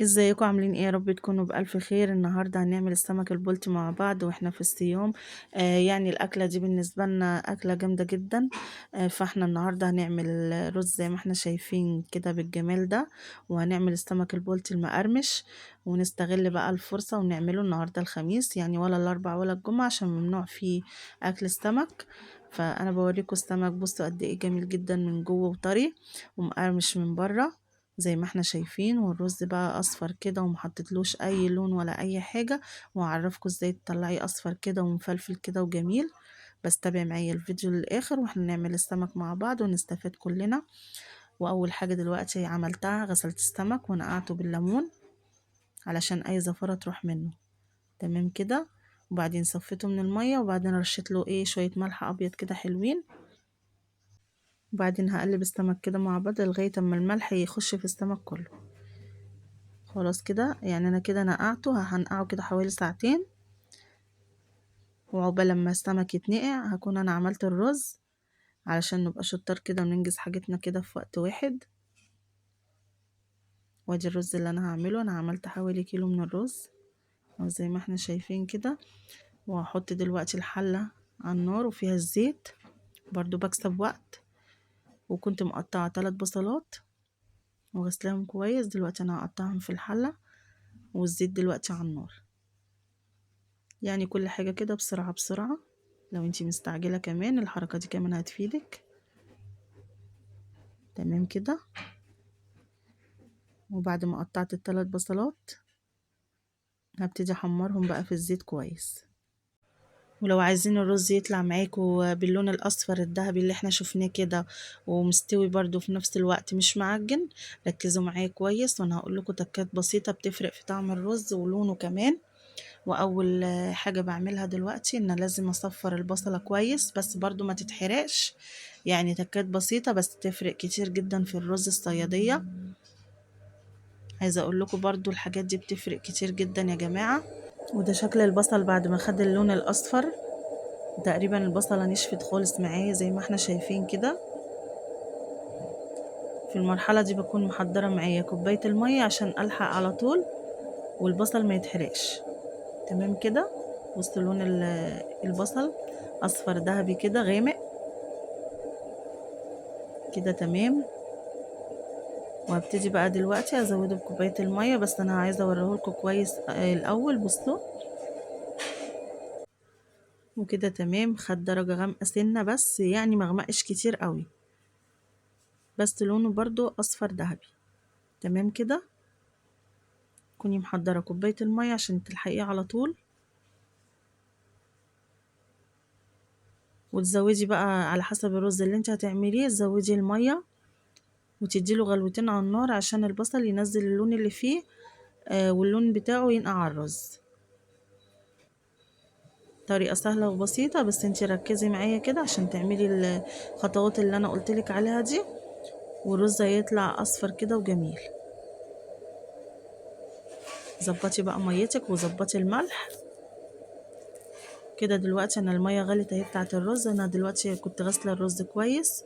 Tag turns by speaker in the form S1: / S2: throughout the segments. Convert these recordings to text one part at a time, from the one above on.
S1: ازيكم عاملين ايه؟ يا رب تكونوا بألف خير. النهارده هنعمل السمك البلطي مع بعض واحنا في الصيام. يعني الاكلة دي بالنسبة لنا اكله جامدة جدا. فاحنا النهارده هنعمل رز زي ما احنا شايفين كده بالجمال ده، وهنعمل السمك البلطي المقرمش، ونستغل بقى الفرصة ونعمله النهارده الخميس، يعني ولا الاربع ولا الجمعة عشان ممنوع فيه اكل السمك. فانا بوريكم السمك، بصوا قد ايه جميل جدا من جوه وطري ومقرمش من بره زي ما احنا شايفين، والرز بقى اصفر كده ومحطتلوش اي لون ولا اي حاجة، وهعرفكم ازاي تطلعيه اصفر كده ومفلفل كده وجميل. بس تابعي معايا الفيديو للاخر واحنا نعمل السمك مع بعض ونستفاد كلنا. واول حاجة دلوقتي عملتها، غسلت السمك ونقعته بالليمون علشان اي زفره تروح منه، تمام كده. وبعدين صفيته من المية، وبعدين رشيت له شوية ملح ابيض كده حلوين. وبعدين هقلب السمك كده مع بعض لغاية اما الملح يخش في السمك كله. خلاص كده، يعني انا كده نقعته، هنقعه كده حوالي ساعتين، وعقبال لما السمك يتنقع هكون انا عملت الرز علشان نبقى شطار كده وننجز حاجتنا كده في وقت واحد. وادي الرز اللي انا هعمله، انا عملت حوالي كيلو من الرز زي ما احنا شايفين كده. وهحط دلوقتي الحلة على النار وفيها الزيت، برضو بكسب وقت. وكنت مقطعة 3 بصلات وغسلاهم كويس، دلوقتي انا هقطعهم في الحلة والزيت دلوقتي على النار. يعني كل حاجة كده بسرعة بسرعة، لو انتي مستعجلة كمان الحركة دي كمان هتفيدك، تمام كده. وبعد ما قطعت ال3 بصلات هبتدي احمرهم بقى في الزيت كويس. ولو عايزين الرز يطلع معاكم باللون الاصفر الذهبي اللي احنا شفناه كده ومستوي برضو في نفس الوقت مش معجن، ركزوا معايا كويس وانا هقول لكم تكات بسيطة بتفرق في طعم الرز ولونه كمان. واول حاجة بعملها دلوقتي ان لازم اصفر البصلة كويس، بس برضو ما تتحرقش، يعني تكات بسيطة بس تفرق كتير جدا في الرز الصيادية. عايزة اقول لكم برضو الحاجات دي بتفرق كتير جدا يا جماعة. وده شكل البصل بعد ما خد اللون الاصفر، تقريبا البصلة نشفت خالص معايا زي ما احنا شايفين كده. في المرحلة دي بكون محضرة معايا كوباية المية عشان ألحق على طول والبصل ما يتحرقش، تمام كده. بصوا لون البصل أصفر ذهبي كده غامق كده، تمام. وهبتدي بقى دلوقتي أزوده بكوباية المية، بس أنا عايزة أوريهولكوا كويس الأول. بصوا وكده تمام، خد درجة غامقة سنة بس، يعني ما غمقش كتير قوي، بس لونه برضو أصفر ذهبي، تمام كده. كوني محضرة كوباية المية عشان تلحقيه على طول، وتزودي بقى على حسب الرز اللي انت هتعمليه، تزودي المية وتديله غلوتين على النار عشان البصل ينزل اللون اللي فيه، واللون بتاعه ينقع على الرز. طريقة سهلة وبسيطة، بس انتي ركزي معايا كده عشان تعملي الخطوات اللي انا قلتلك عليها دي، والرز هيطلع اصفر كده وجميل. ظبطي بقى ميتك وظبطي الملح كده. دلوقتي انا المية غلت اهي بتاعت الرز، انا دلوقتي كنت غاسلة الرز كويس،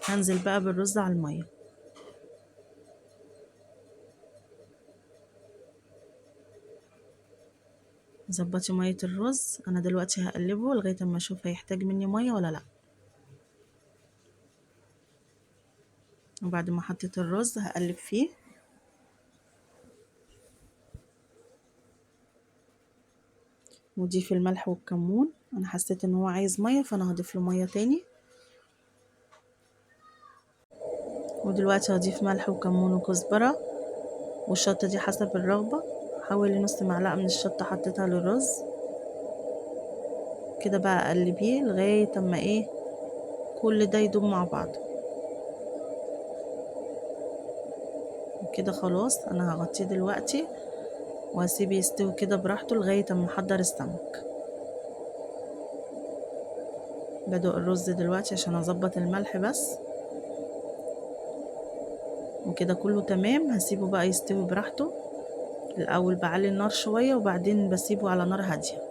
S1: هنزل بقى بالرز على المية. ظبطي مية الرز، انا دلوقتي هقلبه لغاية اما اشوف هيحتاج مني مية ولا لا. وبعد ما حطيت الرز هقلب فيه. وضيف الملح والكمون، انا حسيت ان هو عايز مية فانا هضيف له مية تاني. ودلوقتي هضيف ملح وكمون وكزبره، والشطه دي حسب الرغبة، حوالي نص معلقه من الشطه حطيتها للرز كده. بقى اقلبيه لغاية اما كل ده يدوب مع بعضه وكده. خلاص انا هغطيه دلوقتي وهسيبه يستوي كده براحته لغاية اما احضر السمك. بدوق الرز دلوقتي عشان اظبط الملح بس، وكده كله تمام. هسيبه بقى يستوي براحته. الاول بعلي النار شوية وبعدين بسيبه على نار هادية.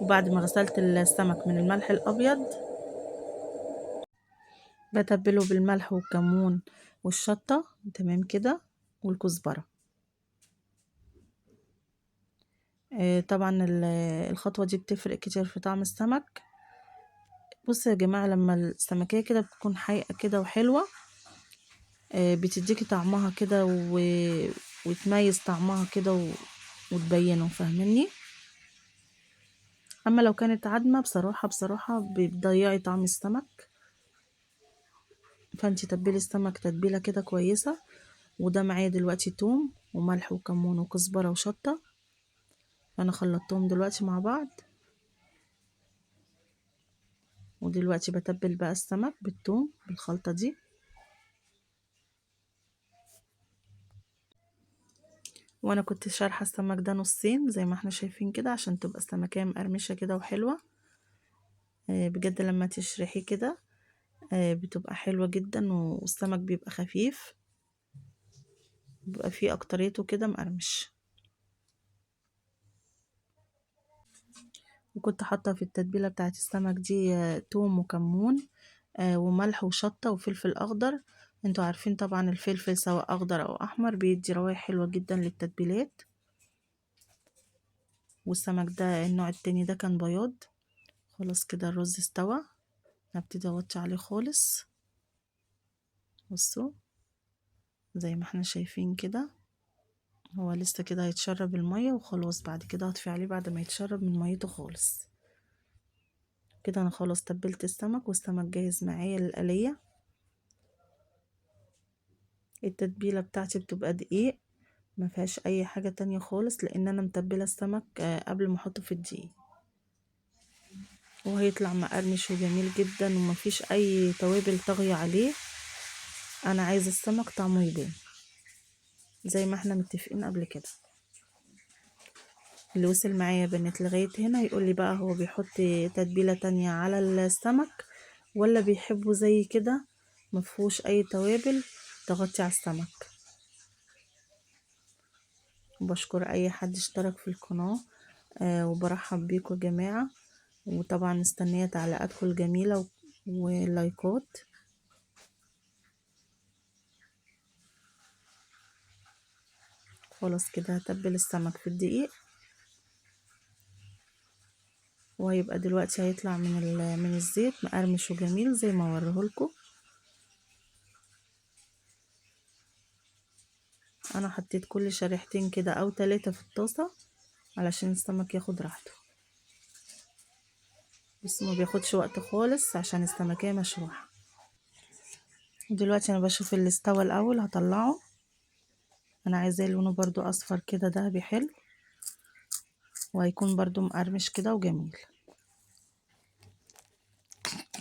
S1: وبعد ما غسلت السمك من الملح الابيض بتبله بالملح والكمون والشطة، تمام كده، والكزبرة. طبعا الخطوة دي بتفرق كتير في طعم السمك. بصوا يا جماعة، لما السمكية كده بتكون حقيقة كده وحلوة، بتديكي طعمها كده وتميز طعمها كده وتبينه، فاهميني؟ اما لو كانت عدمة بصراحة بتضيعي طعم السمك. فانتي تبلي السمك تتبيلة كده كويسة. وده معايا دلوقتي توم وملح وكمون وكزبرة وشطة، انا خلطتهم دلوقتي مع بعض. ودلوقتي بتبل بقى السمك بالثوم بالخلطة دي. وانا كنت شارحة السمك ده نصين زي ما احنا شايفين كده، عشان تبقى السمكية مقرمشة كده وحلوة. بجد لما تشرحيه كده، بتبقى حلوة جدا، والسمك بيبقى خفيف، بيبقى فيه اكتريته كده مقرمش. وكنت حاطة في التتبيلة بتاعت السمك دي، توم وكمون، وملح وشطة وفلفل اخضر. انتوا عارفين طبعا الفلفل سواء اخضر او احمر بيدي روايح حلوة جدا للتتبيلات. والسمك ده النوع التاني ده كان بياض. خلاص كده الرز استوى، هبتدي اوطي عليه خالص. بصوا زي ما احنا شايفين كده، هو لسه كده هيتشرب المية وخلاص. بعد كده هطفي عليه بعد ما يتشرب من ميته خالص. كده انا خلاص تبلت السمك، والسمك جاهز معايا للقلية. التتبيلة بتاعتي بتبقى دقيق، ما فيهاش اي حاجة تانية خالص، لان انا متبلة السمك، قبل ما احطه في الدقيق، وهيطلع مقرمش وجميل جدا ومفيش اي توابل طاغية عليه. انا عايزة السمك طعمه يبان زي ما احنا متفقين قبل كده. اللي وصل معايا يا بنات لغاية هنا يقول لي بقى هو بيحط تتبيلة تانية على السمك ولا بيحبه زي كده مفهوش اي توابل تغطي على السمك. بشكر اي حد اشترك في القناة، وبرحب بيكم يا جماعة. وطبعا مستنية تعليقاتكم الجميلة واللايكات. خلاص كده هتبل السمك في الدقيق، وهيبقى دلوقتي هيطلع من الزيت مقرمش وجميل زي ما اوريهولكم. انا حطيت كل شريحتين كده او 3 في الطاسة علشان السمك ياخد راحته، بس ما بياخدش وقت خالص عشان السمكية مشروحة. ودلوقتي انا بشوف اللي استوى الاول هطلعه. انا عايزاه لونه برضو اصفر كده دهبي حلو، وهيكون برضو مقرمش كده وجميل.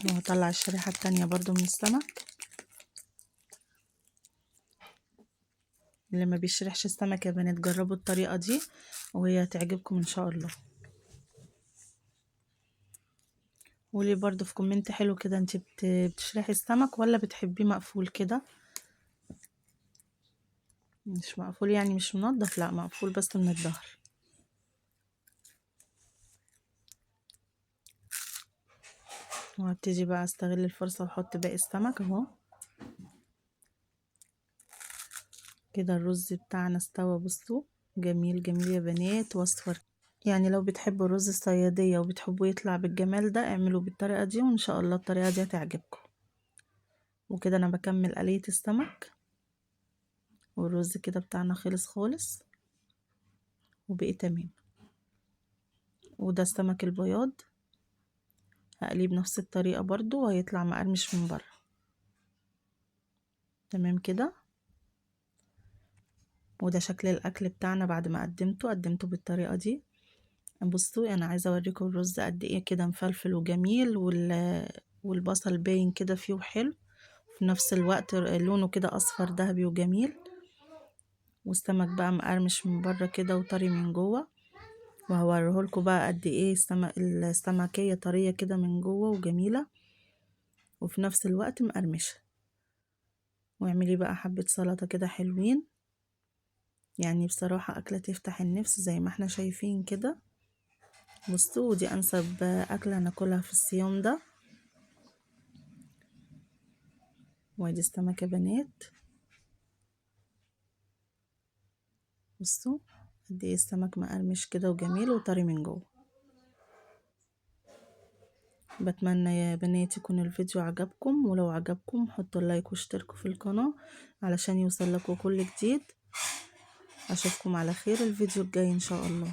S1: وهطلع الشريحة التانية برضو من السمك. اللي ما بيشرحش السمك يا بنات جربوا الطريقة دي وهي هتعجبكم ان شاء الله. قولي برضو في comment حلو كده، انت بتشرحي السمك ولا بتحبيه مقفول كده؟ مش مقفول يعني مش منضف، لا مقفول بس من الظهر. وهبتدي بقى استغل الفرصة واحط باقي السمك اهو. كده الرز بتاعنا استوى، بصوا جميل جميل يا بنات واصفر. لو بتحبوا الرز الصيادية وبتحبوه يطلع بالجمال ده اعملوه بالطريقة دي، وان شاء الله الطريقة دي هتعجبكم. وكده انا بكمل قلية السمك، والرز كده بتاعنا خلص خالص وبقي تمام. وده السمك البياض هقليه بنفس الطريقة برضو وهيطلع مقرمش من بره. تمام كده. وده شكل الاكل بتاعنا بعد ما قدمته بالطريقة دي. بصوا انا عايزة اوريكم الرز قد ايه كده مفلفل وجميل، والبصل باين كده فيه وحلو، في نفس الوقت لونه كده اصفر ذهبي وجميل، والسمك بقى مقرمش من بره كده وطري من جوه. وهوريهولكوا بقى قد ايه السمكية طرية كده من جوه وجميلة، وفي نفس الوقت مقرمشة. واعملي بقى حبة سلطة كده حلوين، بصراحة أكلة تفتح النفس زي ما احنا شايفين كده. بصوا ودي أنسب أكلة ناكلها في الصيام ده. وادي السمك يا بنات، بصوا قد ايه السمك مقرمش كده وجميل وطري من جوه. بتمنى يا بنات يكون الفيديو عجبكم، ولو عجبكم حطوا لايك واشتركوا في القناة علشان يوصل لكم كل جديد. اشوفكم على خير الفيديو الجاي ان شاء الله.